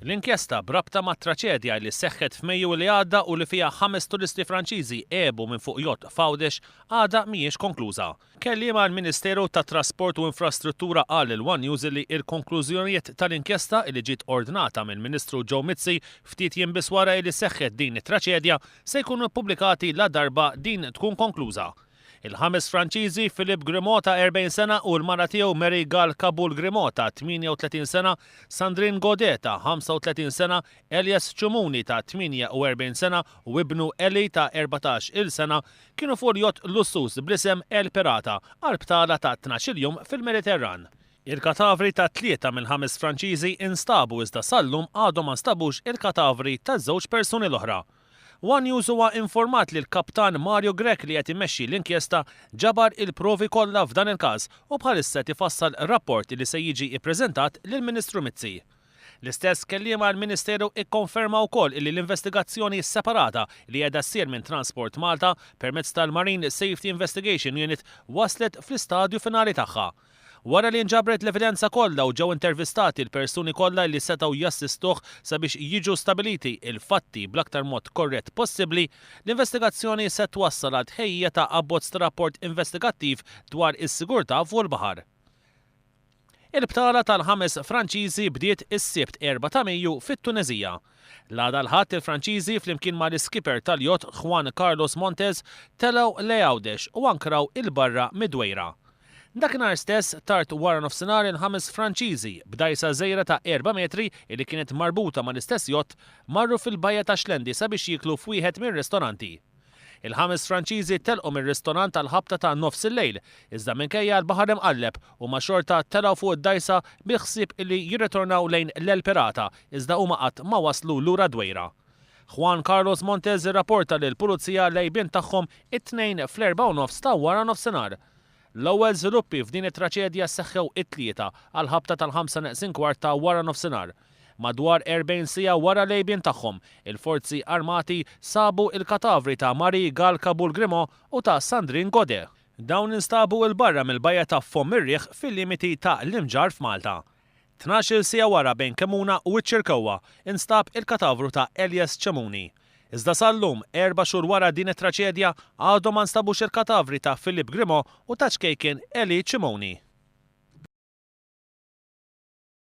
L-inkjesta b'rabta mat-traċedja li seħħet f'Mejju li għadda u li fiha ħames turisti Franċiżi għebu minn fuq jott f'Għawdex għadha mhijiex konkluża. Kelliem għall-Ministeru tat-Trasport u Infrastruttura qal lil one News li l-konklużjonijiet tal-inkjesta li ġiet ordnata mill-Ministru Joe Mizzi ftit jiem biss wara li seħħet din it-traċedja se jkunu ppubblikati ladarba din tkun konkluża. Il-ħames Franċiżi, Philippe Grimaud ta' 40 sena u l-mara tiegħu Mary Gall Caboul Grimaud ta' 38 sena, Sandrine Godet ta' 35 sena, Elias Chumuni ta' 48 sena u ibnu Eli ta' 14 il sena kienu fuq il-jott lussuż bl-isem El Pirata għal btala ta' 12-il jum fil-Mediterran. Il-katavri ta' tlieta mill-ħames Franċiżi instabu iżda sal-lum għadhom ma nstabux il-katavri taż-żewġ persuni l-oħra. One News huwa informat li l-Kaptan Mario Grech li qed imexxi l-inkjesta ġabar il-provi kollha f'dan il-każ u bħalissa qed ifassal rapport li se jiġi ppreżentat lill-Ministru Mizzi. L-istess kelliem għall-Ministeru ikkonferma wkoll illi l-investigazzjoni separata li qiegħda ssir minn Transport Malta permezz tal-Marine Safety Investigation Unit waslet fl-istadju finali tagħha. Wara li nġabret l-evidenza kollha u ġew intervistati l-persuni kollha li setgħu jassistuh sabiex jiġu stabiliti l-fatti bl-aktar mod korrett possibbli, l-investigazzjoni se twassal għal tħejjija ta' abbozz ta' rapport investigattiv dwar is-sigurtà fuq il-baħar. Il-btala tal-ħames Franċiżi bdiet is-Sibt 4 ta' Mejju fit-Tuneżija. L-għada l-Ħadd il-Franċiżi flimkien mal-iskipper tal-jott Juan Carlos Montes telgħu lejn Għawdex u ankraw 'il barra mid-Dwejra. Dakinhar stess, tard waranofsinhar il-ħames Franċiżi, b'dgħajsa żgħira ta' erba' metri li kienet marbuta mal-istess jott, marru fil-bajja ta' Xlendi sabiex jieklu f'wieħed mir-ristoranti. Il-ħames Franċiżi telqu mir-ristorant għall-ħabta ta' nofsillejl, iżda minkejja l-baħar imqalleb, huma xorta telgħu fuq id-dgħajsa bil-ħsieb li jirritornaw lejn l-El Pirata, iżda huma qatt ma waslu lura d-Dwejra. Juan Carlos Montes irrapporta lill-Pulizija l-għejbien tagħhom it-Tnejn fl-erbgħa u nofs ta' waranofsinhar. L-ewwel żviluppi f'din it-traċedja seħħew it-Tlieta għall-ħabta tal-ħamsa neqsin kwart ta' waranofsinhar. Madwar 40 siegħa wara l-għejbien tagħhom, il-Forzi Armati sabu l-katavri ta' Marie Gal Caboul Grimaud u ta' Sandrine Godet. Dawn instabu 'l barra mill-bajja ta' Fomm ir-Riħ fil-limiti ta' l-Imġarr f'Malta. 12-il siegħa wara bejn Kemuna u ċ-Ċirkewwa instab il-katavru ta' Elias Cemuni. Iżda sal-lum, erba' xhur wara din it-traċedja, għadhom ma nstabux il-katavri ta' Philippe Grimaud u ta' ċkejken Elie Cimoni.